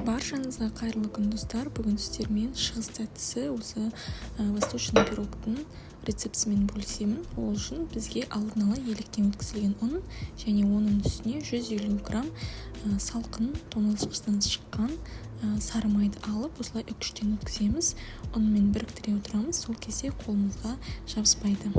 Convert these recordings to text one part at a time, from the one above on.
Баршаңызға қайырлы күн, достар! Бүгін сіздермен шығыс тәттісі, осы восточный пирогтың рецептісімен бөлісемін. Ол үшін бізге алдын ала електен өткізілген ұн және оның үстіне 150 грамм салқын тоңазытқыштан шыққан сары майды алып, осылай үкіштен өткіземіз. Ұнмен біріктіре отырамыз, сол кезде қолымызға жабыспайды.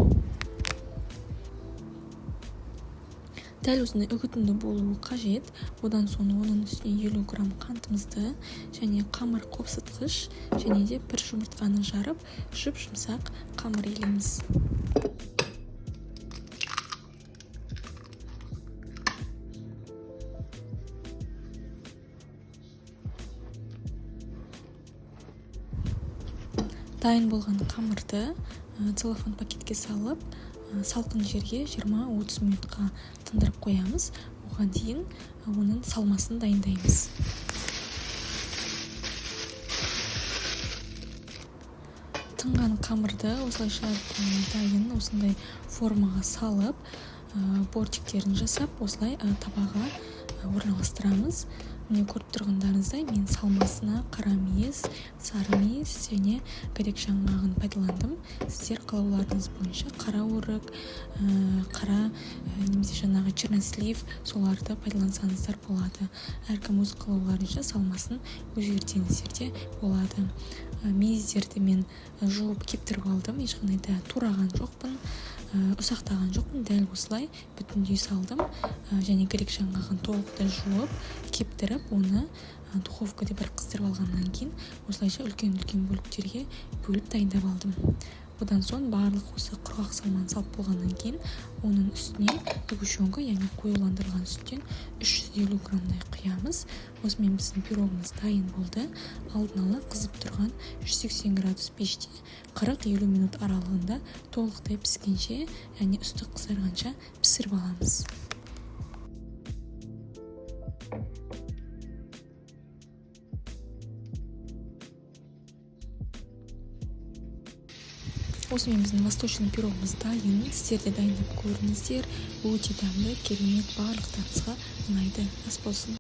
Дәл осындай үгітінді болуы қажет. Одан соң оның үстіне 50 грамм қантымызды және қамыр қопсытқыш және де бір жұмыртқаны жарып, жұп-жұмсақ қамыр илейміз. Дайын болған қамырды целлофан пакетке салып, салқын жерге 20-30 минутқа тындырып қоямыз. Оған дейін оның салмасын дайындаймыз. Тынған қамырды осылайша дайын осындай формаға салып, бортиктерін жасап, осылай табаға орналастырамыз. Міне, көріп тұрғандарыңыздай, мен салмасына қара мейіз, сары мейіз және грек жаңғағын пайдаландым. Сіздер қалауларыңыз бойынша қара өрік, қара немесе жаңағы чернослив, соларды пайдалансаңыздар болады. Әркім өз қалауларынша салмасын өзгертсеңіздер де болады. Мейіздерді мен жуып кептіріп алдым, ешқандай да тураған жоқпын, ұсақтаған жоқпын, дәл осылай бүтіндей салдым. Және грек жаңғағын толықтай жуып кептіріп, оны духовкада бір қыздырып алғаннан кейін осылайша үлкен-үлкен бөліктерге бөліп дайындап алдым. Одан соң барлық осы құрғақ салманы салып болғаннан кейін оның үстіне сгущенка, яғни қоюландырылған сүттен 350 граммдай құямыз. Осымен біздің пирогымыз дайын болды. Алдын ала қызып тұрған 180 градус пеште 40-50 минут аралығында толықтай піскенше, яғни үсті қызарғанша пісіріп аламыз. Осымен біздің восточный пирогымыз дайын. Сіздер де дайындап көріңіздер. Өте дәмді, керемет, барлықтарыңызға ұнайды. Ас болсын!